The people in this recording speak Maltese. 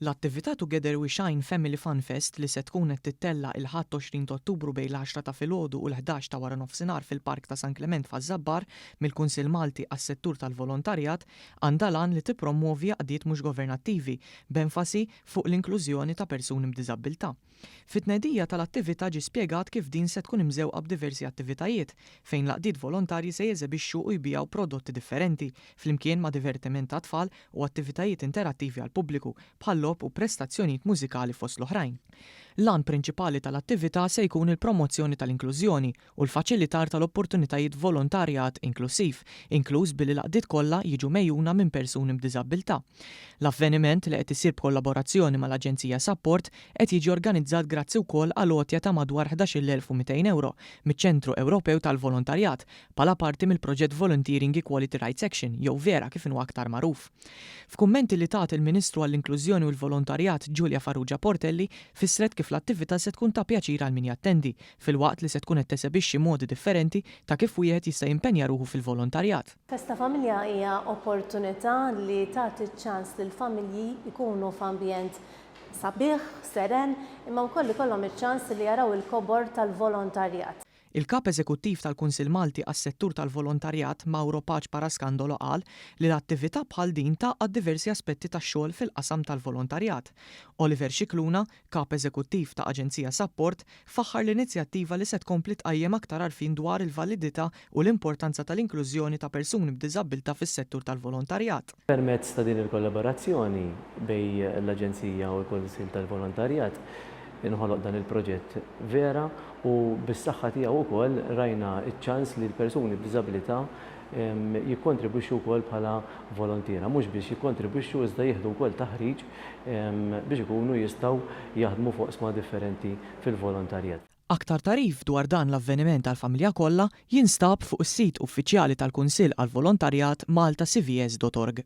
L-attività Together We Shine Family Fun Fest li se tkun qed tittella' il-Ħadd 20 ta' Ottubru bejn l-għaxra ta' filgħodu u l-11 ta' waranofsinhar fil-Park ta' San Klement f'Ħaż-Żabbar mill-Kunsill Malti għas-Settur tal-Volontarjat għandha l-għan li tippromwovi għaqdiet mhux governattivi b'enfasi fuq l-inklużjoni ta' persuni b'diżabbiltà. Fit-tnedija tal-attività ġie spjegat kif din se tkun imżewqa b'diversi attivitajiet fejn l-għaqdiet volontarji se jeżebixxu u jbigħu prodotti differenti flimkien ma' divertiment għat-tfal u attivitajiet interattivi għall-pubbliku bħal logħob u prestazzjonijiet mużikali fost l-oħrajn. L-għan prinċipali tal-attività se jkun il-promozzjoni tal-inklużjoni u l-faċilitar tal-opportunitajiet volontarjat inklussiv, inkluż billi l-għaqdiet kollha jiġu megħjuna minn persuni b'diżabbiltà. L-avveniment, li qed isir b'kollaborazzjoni mal-Aġenzija Sapport, qed jiġi organizzat grazzi wkoll għal għotja ta' madwar €11,200 miċ-Ċentru Ewropew tal-Volontarjat bħala parti mill-proġett Volunteering Equality Rights Action jew VERA kif inhu aktar magħruf. F'kummenti li tat il-Ministru għall-Inklużjoni u l-Volontarjat Julia Farrugia Portelli fissret kif l-attività se tkun ta' pjaċir għal min jattendi, filwaqt li se tkun qed tesebixxi modi differenti ta' kif wieħed jista' jimpenja ruħu fil-volontarjat. Festa Familja hija opportunità li tagħti ċ-ċans lill-familji jkunu f'ambjent sabiħ, seren, imma wkoll ikollhom iċ-ċans li jaraw il-kobor tal-volontarjat. Il-Kap Eżekuttiv tal-Kunsill Malti għas-Settur tal-Volontarjat Mauro Pace Parascandolo qal li l-attività bħal din tgħaqqad diversi aspetti tax-xogħol fil-qasam tal-volontarjat. Oliver Scicluna, Kap Eżekuttiv ta' Aġenzija Sapport, faħħar l-inizjattiva li se tkompli tqajjem aktar għarfien dwar il-validità u l-importanza tal-inklużjoni ta' persuni b'diżabbiltà fis-settur tal-volontarjat. Permezz ta' din il-kollaborazzjoni bejn l-Aġenzija u l-Kunsill tal-Volontarjat inħoloq dan il-proġett VERA u bis-saħħa tiegħu wkoll rajna ċ-ċans li l-persuni b'diżabilità jikkontribwixxu wkoll bħala volontiera, mhux biex jikkontribwixxu iżda jieħdu wkoll taħriġ biex ikunu jistgħu jaħdmu f'oqsma differenti fil-volontarjat. Aktar tagħrif dwar dan l-avveniment għall-familja kollha jinstab fuq is-sit uffiċjali tal-Kunsill għall-Volontarjat maltacvs.org.